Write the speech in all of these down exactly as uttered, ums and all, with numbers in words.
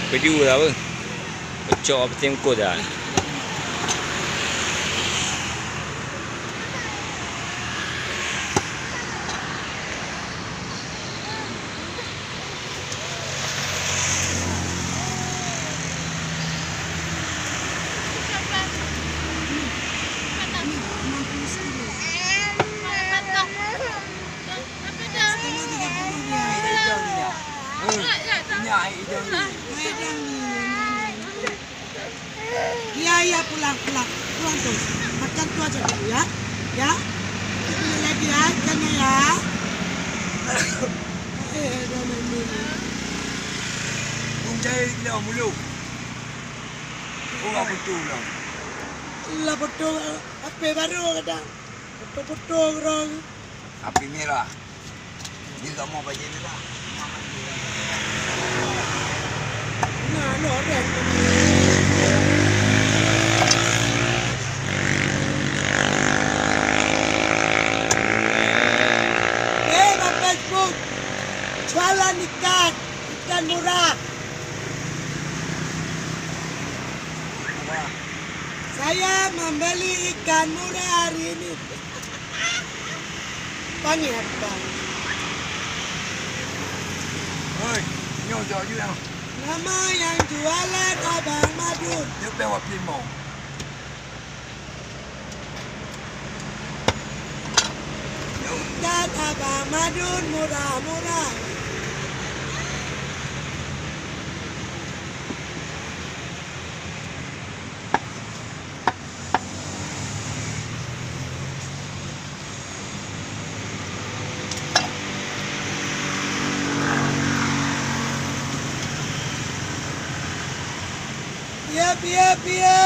Video dah apa? Pecok apa tengkot dah. Minyak idong ni. Minyak idong ni. Ya, ya, pulang, pulang. Pulang terus. Makan tu aja dulu, ya. Ya. Kita beli lagi, ya, ikannya, ya. Eh, dah main dulu. Bung jahil kena mulu. Orang betul lah. Lah betul, apa baru kadang. Betul-betul orang. Api merah. Dia tak mau baju merah. Nah, no, ada. Eh, bak Facebook. Jualan ikan. Ikan murah. Murah. Saya membeli ikan murah hari ini. Panggil apa? Oi, nyoe jok ju yang. Nama yang jualan Abang Madun? Dia peh wak limong. Ikan Abang Madun murah-murah. Piye, piye, piye?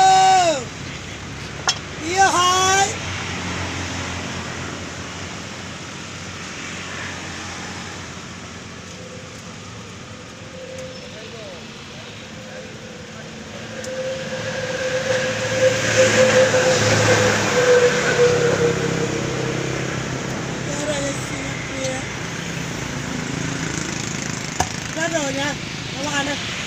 Piye hai? Ada ya, awak ada.